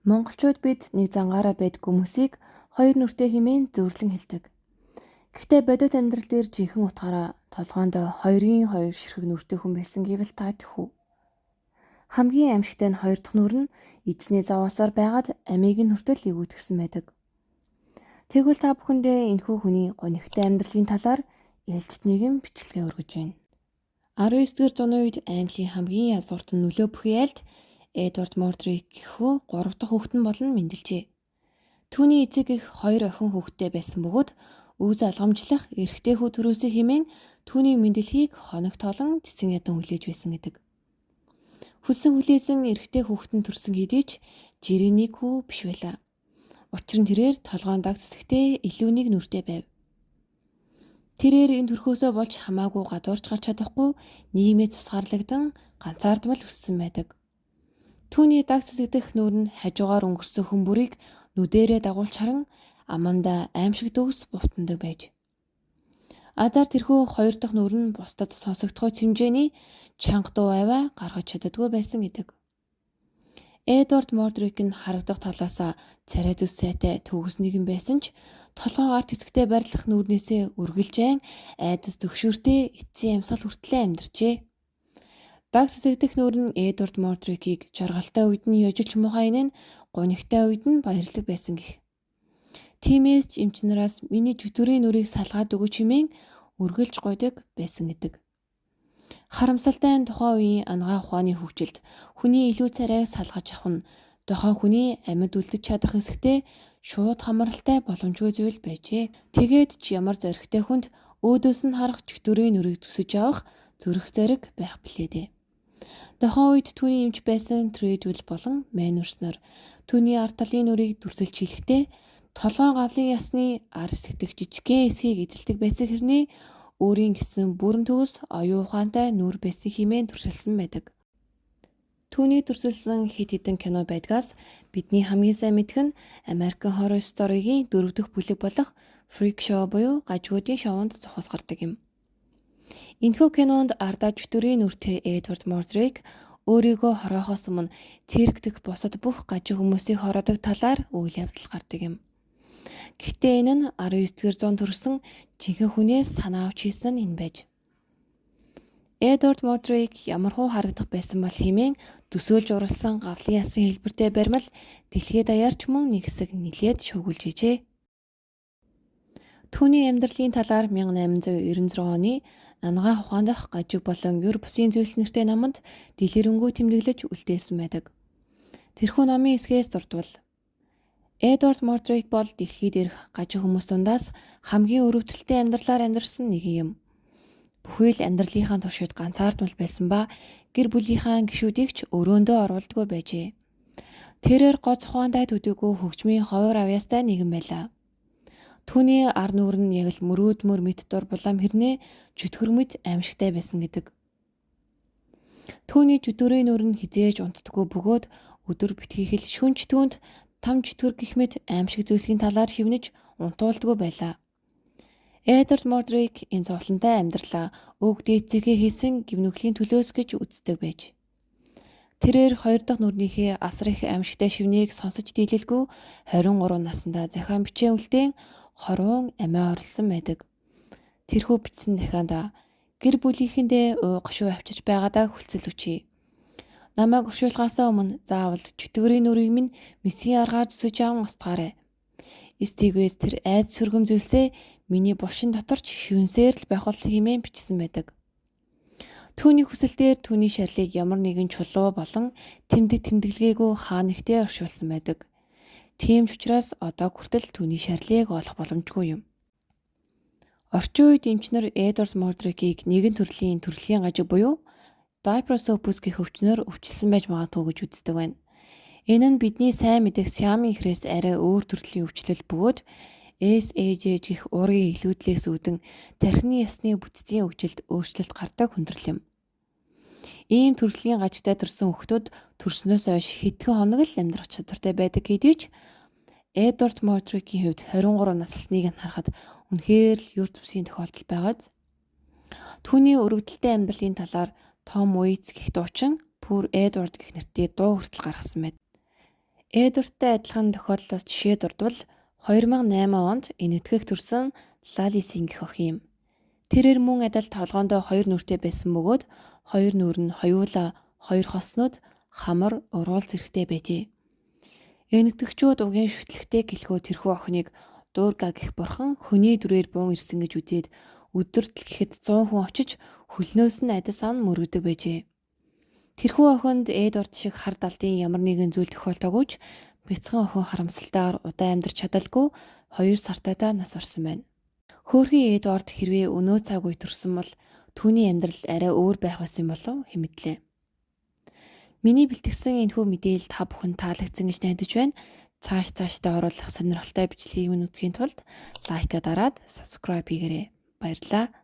Монголчууд бид нэг зангаараа байдаг хүмүүсийг хоёр нүртэй хэмээн зөрлөн хэлдэг. Гэхдээ бодит амьдрал дээр жинхэнэ утгаараа толгоондоо хоёрын хоёр ширхэг нүртэй хүн байсан гэвэл та тэхүү. Хамгийн аимшигтай нь хоёр дахь нүр нь эзний зовоосоор байгаад амийг нь хүртэл эвгүйтгэсэн байдаг. Тэгвэл та бүхэндээ энэхүү хүний гонигтай амьдралын талаар ээлжит нэгэн бичлэгээ өргөж байна. 19-р зууны үед Английн хамгийн язгуурт нөлөө бүхий айлд Эдвард Мордрик гэхүү 3 дахь хүүхэд нь болон мэндэлжээ. Түүний эцэг эх хоёр охин хүүхэдтэй байсан бөгөөд өв залгамжлах эрэгтэй хүү төрөөсэй хэмээн түүний мэндлэхийг хоног тоолон цэцэн ядан хүлээж байсан гэдэг. Хүссэн хүлээсэн эрэгтэй хүүхэд нь төрсөн хэдий ч жирийн нэг хүү биш байлаа. Учир нь тэрээр толгойн даг цэцэгтээ илүү нэг нүртэй байв. Тэрээр энэ төрхөөсөө болж хамаагүй гадуурч гарч чадахгүй нийгмээ цусгарлагдан ганцаардмал өссөн байдаг. Түүний даг цэцэгдэх нүүр нь хажуугаар өнгөрсөн хүн бүрийг нүдэрээ дагуулж харан амандаа аимшиг төгс бувтандаг байж. Азар тэрхүү хоёр дахь нүүр нь бусдад сонсогдох хэмжээний чанга дуу аваа гаргаж чаддаггүй байсан гэдэг. Эдвард Мордрик нь харагдах талаас царай зүс сайтай төгс нэгэн байсан ч толгой арт хэсэгтээ барилах нүүрнээсээ үргэлжэн айдас төгшөөртэй эцсийн амьсгал хүртлээ амьдарчээ. Даг сэсэгдэх нүүр нь Эдвард Мордрикийг жаргалтай үед нь ёжилч муухай нь гунигтай үед нь баярлаг байсан гэх. Тиймээс ч эмч нараас миний чөтгөрийн нүрийг салгаад өгөөч хэмээн үргэлж гуйдаг байсан гэдэг. Харамсалтай нь тухайн үеийн анагаа ухааны хөгжилд хүний илүү царайг салгаж авах нь тухайн хүний амьд үлдэж чадах хэсэгтээ шууд хамралтай боломжгүй зүйл байжээ. Тэгээд ч ямар зоригтой хүнд өөдөөс нь харах чөтгөрийн нүрийг зүсэж авах зүрх зориг байх билээ дээ. Тухайн үед түүний эмч байсан Тредвил болон Мэнүрс нар түүний ард талын нүрийг дүрсэлж хэлэхдээ толгойн гавлын ясны ар хэсэг дэх жижигхэн хэсгийг эзэлдэг байсан хэрнээ өөрийн гэсэн бүрэн төгс оюун ухаантай нүр байсан хэмээн дүрсэлсэн байдаг. Түүний дүрсэлсэн хэд хэдэн кино байдгаас бидний хамгийн сайн мэдэх нь American Horror Story-гийн 4 дахь бүлэг болох Freak Show буюу гажгуудын шоунд зохиос гардаг юм. Энэхүү кинонд ардаа чөтгөрийн нүртэй Эдвард Мордрик өөрийгөө хороохоос өмнө цирк дэх бусад бүх гажиг хүмүүсийг хороодог талаар үйл явдал гардаг юм. Гэхдээ энэ нь 19-р зуунд төрсөн жинхэнэ хүнээс санаа авч хийсэн нь энэ байж. Эдвард Мордрик ямархуу харагдах байсан бол хэмээн төсөөлж уралсан гавлын ясын хэлбэртэй баримл дэлхийд даяарч мөн нэг хэсэг нилээд шүүгүүлж ижээ. Түүний амьдралын талаар 1896 оны анагаах ухаан дахь гажиг болон ер бусын зүйлс нэртэй номонд дэлгэрэнгүй тэмдэглэж үлдээсэн байдаг. Тэрхүү номын хэсгээс дурдвал Эдвард Мордрик бол дэлхий дээрх гажиг хүмүүс дундаас хамгийн өрөвдөлттэй амьдралаар амьдарсан нэгэн юм. Бүхий л амьдралынхаа туршид ганцаардмал байсан ба гэр бүлийнхаа гишүүдийг ч өрөөндөө оруулдаггүй байжээ. Тэрээр гоц ухаантай төдийгүй хөгжмийн ховор авьяастай нэгэн байлаа. Түүний ар нүүр нь яг л мөрөөдмөр мэт дур булаам хэрнээ чөтгөр мэт аимшигтай байсан гэдэг. Түүний чөтгөрийн нүр нь хизээж унтдаггүй бөгөөд өдөр битгий хэл шүнж түүнд там чөтгөр гэх мэт аимшиг зүйлсийн талаар шивнэж унтуулдаггүй байлаа. Эдвард Мордрик энэ зовлонтой амьдралаа өг дээдсийнхээ хийсэн гимнүглийн төлөөс гэж үздэг байж. Тэрээр хоёр дахь нүрнийхээ асар их аимшигтай шивнийг сонсож дийлэлгүй 23 наснда захиан бичээ үлдээн хорвон амиа орлсон байдаг. Тэрхүү бичсэн захианда гэр бүлийнхэндээ уу гашуу авчирч байгаадаа хүлцэл өчье. Намайг оршуулгаасаа өмнө заавал чөтгөрийн нүрийг минь мэсгийн аргаар зүсэж аван устгаарай. Эс тэгвээс тэр айд сүргэм зүйлсээ миний булшин дотор ч шивэнсээр л байх бол хэмээн бичсэн байдаг. Түүний хүсэлтээр түүний шарлыг ямар нэгэн чулуу болон тэмдэг тэмдэглэгээгүй хаа нэгтээ оршуулсан байдаг. Тийм ч учраас одоо хүртэл түүний шарлыг олох боломжгүй юм. Орчин үед эмч нар Эдвард Мордрикийг нэгэн төрлийн төрөлхийн гажиг буюу Diprosopus гэх өвчнөөр өвчлсөн байж магадгүй гэж үздэг байна. Энэ нь бидний сайн мэдэх Сиамын ихрээс арай өөр төрлийн өвчлөл бөгөөд SAJ гэх уургийн илүүдлээс үүдэн тархины ясны бүтцийн өвчлөлд өөрчлөлт гардаг хүндрэл юм. Ийм төрөлхийн гажигтай төрсэн хүүхдүүд төрснөөс хойш хэдхэн хоног л амьдрах чадвартай байдаг хэдий ч Эдвард Мордрикийн хувьд 23 насласныг нь харахад үнэхээр л ер зүйн тохиолдол байгааз. Түүний өрөвдөлтэй амьдралын талаар Том Уэйтс гэх дуучин Пүр Эдвард гэх нэртэй дуу хүртэл гаргасан байд. Эдвардтай адилхан тохиолдлоос жишээ дурдвал 2008 онд Энэтхэгт төрсэн Лалисийн гэх охин юм. Тэрээр мөн адил толгоондоо хоёр нүртэй байсан бөгөөд хоёр нүр нь хоёулаа хоёр хоснод хамар уруул зэрэгтэй байжээ. Энэтхэгчүүд угийн шүтлэгтэй гэлхүү тэрхүү охиныг Дурга гэх бурхан хөний дүрээр буун ирсэн гэж үзээд өдөртөл гэхэд 100 хүн очиж хөлнөөс нь адис ан мөргөдөг байжээ. Тэрхүү охинд Эдвард шиг хар далдын ямар нэгэн зүйл тохиолдоогүй ч бяцхан охин харамсалтайгаар удаан амьдарч чадалгүй 2 сартайдаа нас барсан байна. Хөөрхий Эдвард хэрвээ өнөө цаг үе төрсөн бол түүний амьдрал арай өөр байх байсан болов хэмэдлээ. Миний бэлтгэсэн энэхүү мэдээлэл та бүхэн таалагдсан гэж найдаж байна. Цааш цаашдаа оруулах сонирхолтой бичлэгийг минь үзэхийн тулд лайкаа дараад subscribe хийгээрэй. Баярлалаа.